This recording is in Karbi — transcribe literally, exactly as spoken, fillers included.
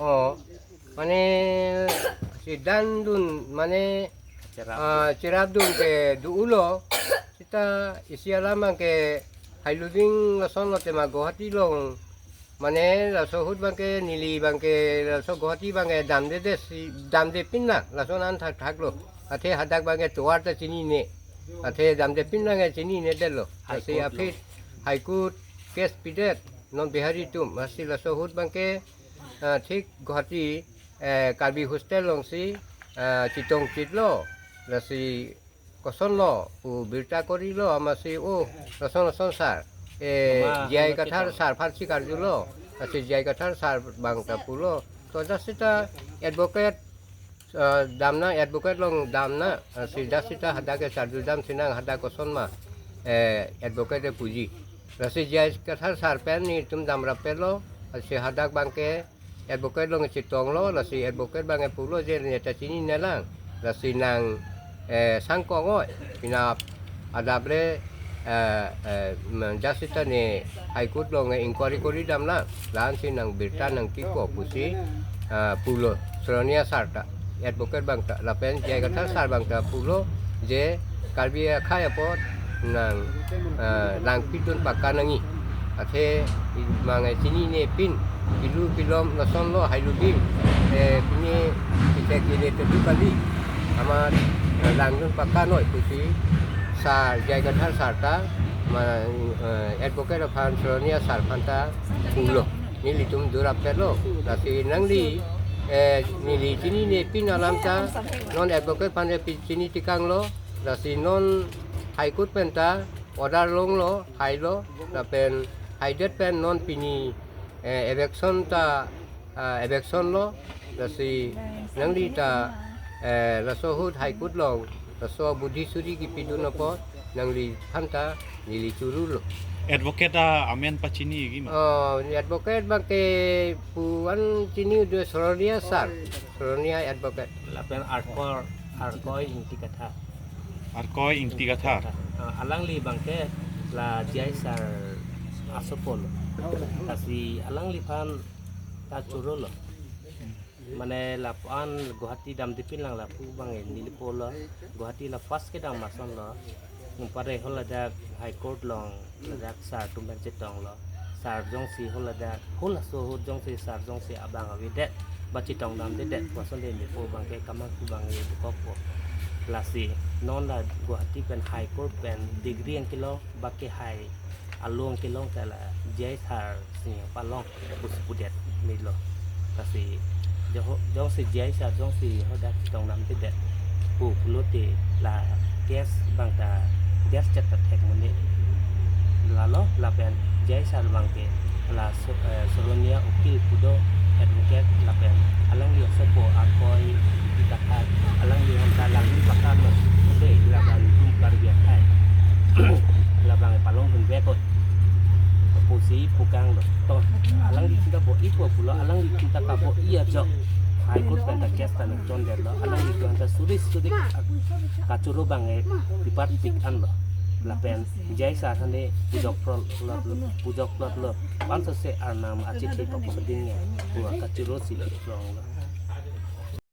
Oh, mane si dandun mane, ah, cherapdun ke do-ulo. Seta isi alam abangke Hailubing lason lo tema Guwahati along. Mane laso ahut abangke neli abangke laso Guwahati abangke damdedet si damde pinna lason an thakthak lo. Athe hadak abangke tovar ta chinine. Athe damde pinna ke chininedetlo. Lasi High Court lo. Aphi High Court case pidet non Bihari atum. Lasi laso ahut abangke, ah, thik Guwahati, eh, Karbi hostel alongsi, ah, chetongchitlo. Lasi kosonlo pu birta korilo amatsi, oh, lason lason sir, eh, Mama, J I mama Kathar sitong. Sir aphansi karjulo. Lasi J I Kathar sir abang ta pulo. To just seta advocate, eh, damnang, advocate along damnang. Lasi just seta hadak ke charju dam sinang, hadak koson ma, eh, advocate puji. Lasi J I Kathar sir pen nelitum damrappetlo. Lasi hadak abangke advocate along chetonglo, lasi advocate abangke pulo je neta chininelang. Lasi nang, eh, sangkong oi, penap adap le, eh, eh, mm, just seta ne High Court along inquiry kori damlang. La-ansi nang birta nangpiko pusi, ah, pulo Soronia sir ta, advocate abang ta, lapen J I Kathar sir abang ta pulo je Karbi akhei apot nang, ah, langpidun pakka nangji. Athe mang chinine pin, kilu kilom lason lo Hailubing, eh, pine kithek kile tedu kali. Amat, eh, langdun pakka noi pusi sir, J I Kathar sir ta, ma, eh, advocate aphan Soronia sir aphan ta pulo. Nelitum dorappetlo. Lasi nangli, eh, neli chinine pin alam ta non advocate aphan pi chini tekanglo. Lasi non High Court pen ta order longlo, hailo, lapen haidet pen non pini, eh, eviction ta, ah, eviction lo. Lasi nangli ta, eh, laso ahut High Court along laso budhi suri kipidun apot nangliphan ta neli chorolo. Advocate amen pachiniji ma? Oh, advocate abangke pu-an chini do Soronia sir, Soronia advocate. Lapen Arkoi, Arkoi Ingti Kathar. Arkoi Ingti Kathar. Ah, alangli abangke la J I sir asopo lo. Lasi alangliphan ta chorolo. Mane lapu-an Guwahati damde pinlang lapu abang neli pulo. Guwahati la first kedam ason lo. Nung pare haladak High Court along ladak sir atum pen chetonglo. Sir jongsi haladak halaso ahut jongsi sir jongsi abang avedet ba chetong damdedet pu ason le neli pu abangke kamang pu abang neli bukokpo. Lasi non la Guwahati pen High Court pen degree nangkelo ba kehai along kelong ta la J I sir si palong pusi pudet milo. Lasi jo-, jongsi J I sir jongsi hadak chetong damdedet pu pulote la case abang ta gas chat ta thek mone. Lalo lapen J I sir abangke la So-, eh, Soronia ukil pu do advocate lapen alangli asopo Arkoi Ingti Kathar, alangliphan ta langdun pakka lo. Dei, labang tum Karbi akhei. Labang palongdun vek oi pusi pukanglo. To, alanglitum ta bo-ipo pulo, alanglitum ta kabo-i ajok High Court pen ta case ta nangchondetlo, alanglitum ta suri suri kachoro abang e pipar tik anlo. Lapen J I sir aphan le pujok plot lo, pujok plot lo. Pansose arnam achithi papading e pu kachoro si longlo.